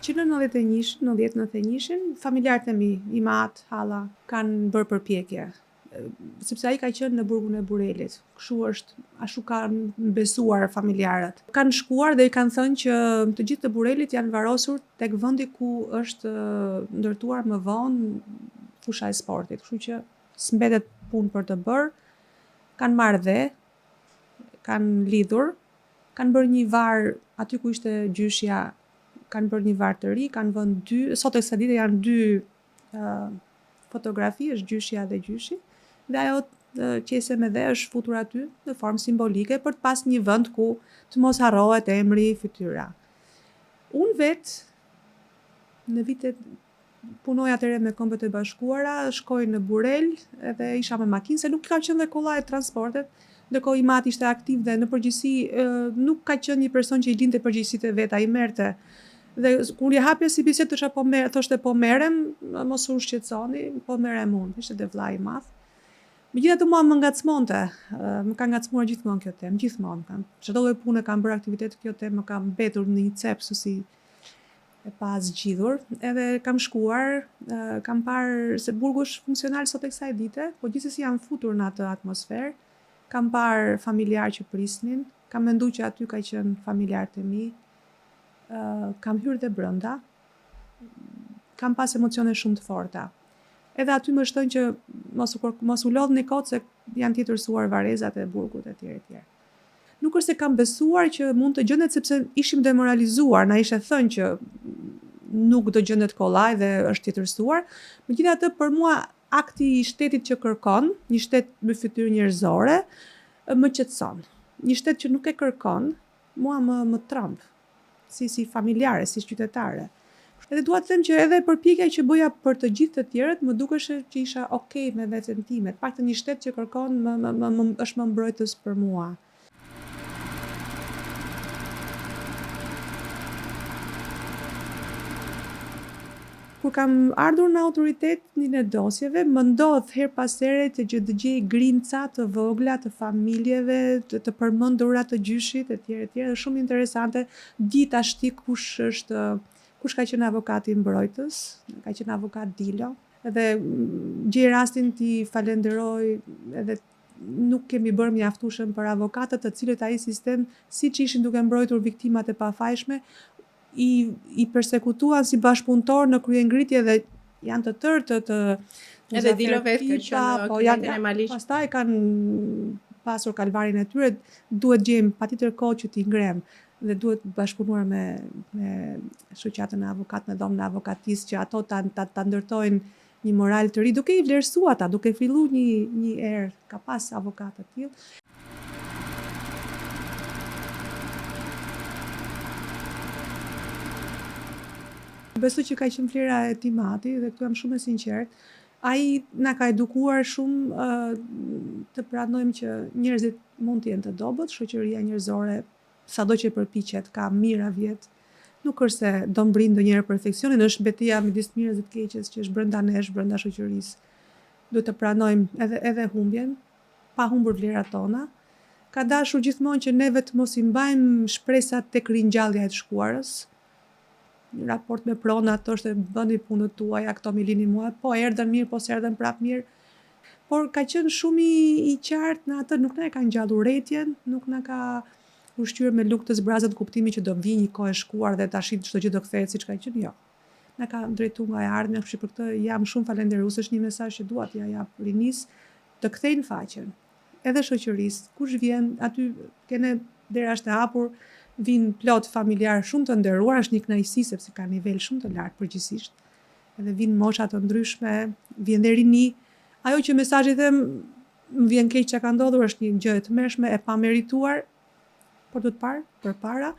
Që në 91-shin, 90-91-shin, familjarët e mi, im atë, halla, kanë bërë përpjekje. Sepse ai ka qenë në burgun e Burrelit. Kështu është, ashtu kanë besuar familjarët. Kanë shkuar dhe i kanë thënë që të gjithë të Burrelit janë varrosur tek vendi ku është ndërtuar më vonë fusha e sportit. Kështu që s'mbetet punë për të bërë. Kanë marrë dhe, kanë lidhur, kanë bërë një varr aty ku ishte gjyshja, kanë bërë një varr të ri, kanë vënë dy, sot e kësaj dite janë dy uh, fotografi, është gjyshja dhe gjyshi, dhe ajo qese me dhe është futur aty në formë simbolike për të pas një vend ku të mos harrohet emri, fytyra. Unë vetë në vitet punoj atëherë me Kombet e Bashkuara, shkoj në Burrel edhe isha me makinë se nuk ka qenë dhe kollaj transportet, ndërkohë im atë ishte aktiv dhe në përgjithësi nuk ka qenë një person që i linte përgjegjësitë e veta, i merrte. Dhe kur i hapja si bisedë thosha po mer, thoshte po merrem, mos u shqetësoni, po merrem unë. Ishte dhe vllai i madh. Megjithatë mua më ngacmonte, më ka ngacmuar gjithmonë kjo temë, gjithmonë. Kam çdo lloj pune kam bërë aktivitet, kjo temë më ka mbetur në një cep si e pa zgjidhur. Edhe kam shkuar, kam parë se burgu është funksional sot e kësaj dite, po gjithsesi jam futur në atë atmosferë. Kam parë familjarë që prisnin, kam menduar që aty ka qenë familjarët e mi. Kam hyrë dhe brenda. Kam pas emocione shumë të forta. Edhe aty më është thënë që mos u mos u lodhni kot se janë tjetërsuar varrezat e burgut etj etj. Nuk është se kam besuar që mund të gjendet sepse ishim demoralizuar, na ishte thënë që nuk do gjendet kollaj dhe është tjetërsuar. Megjithatë për mua akti i shtetit që kërkon, një shtet me fytyrë njerëzore, më qetëson. Një shtet që nuk e kërkon, mua më më tremb, si si familjare, si qytetare. Edhe dua të them që edhe përpjekja që bëja për të gjithë të tjerët më dukeshe që isha okay me veten time. Të paktën një shtet që kërkon më më më, më është më mbrojtës për mua. Kur kam ardhur në autoritetin e dosjeve, më ndodh herë pas here të që të gjej grimca të vogla të familjeve, të, të përmendura të gjyshit etj etj. Është shumë interesante. Di tashti kush është kush ka qenë avokati mbrojtës, ka qenë avokat Dilo. Edhe gjej rastin t'i falenderoj edhe nuk kemi bërë mjaftueshëm për avokatët të cilët ai sistem, siç ishin duke mbrojtur viktimat e pafajshme, i i persekutuan si bashkëpunëtor në kryengritje dhe janë të tërë të të Edhe Dilo vetë ka qenë po janë e Pastaj kanë pasur kalvarin e tyre, duhet gjejmë patjetër kohë që t'i ngrem dhe duhet bashkëpunuar me me shoqatën e avokatëve, me dhomën e avokatisë që ato ta ta, ta ndërtojnë një moral të ri, duke i vlerësuar ata, duke fillu një një erë, ka pas avokatë të tillë. Besoj që ka qenë vlera e tim ati dhe këtu jam shumë e sinqertë. Ai na ka edukuar shumë uh, të pranojmë që njerëzit mund të jenë të dobët, shoqëria njerëzore sado që përpiqet, ka mijëra vjet, nuk është se do mbrijë ndonjëherë perfeksionin, është beteja midis të mirës dhe të keqes që është brenda nesh, brenda shoqërisë. Duhet të pranojmë edhe edhe humbjen, pa humbur vlerat tona. Ka dashur gjithmonë që neve të mos i mbajmë shpresat tek ringjallja e të shkuarës. Në raport me pronat, thoshte bëni punët tuaja, këto m'i lini mua, po erdhën mirë, po s'erdhën prapë mirë. Por ka qenë shumë i, i qartë në atë, nuk na e ka ngjallur urrejtjen, nuk na ka ushqyer me lugë të zbrazët në kuptimin që do vijë një kohë e shkuar dhe tash çdo gjë do kthehet siç ka qenë, jo. Na ka drejtuar nga e ardhmja, kështu që për këtë jam shumë falënderuese, është një mesazh që dua t'ia jap rinisë, të kthejnë faqen. Edhe shoqërisë, kush vjen aty ke ne dera është e hapur, vijnë plot familjarë shumë të nderuar, është një kënaqësi sepse ka nivel shumë të lartë përgjithsisht. Edhe vijnë mosha të ndryshme, vjen dhe rini. Ajo që mesazhi them, më vjen keq çka ka ndodhur, është një gjë e tmerrshme, e pamerituar, por duhet parë përpara.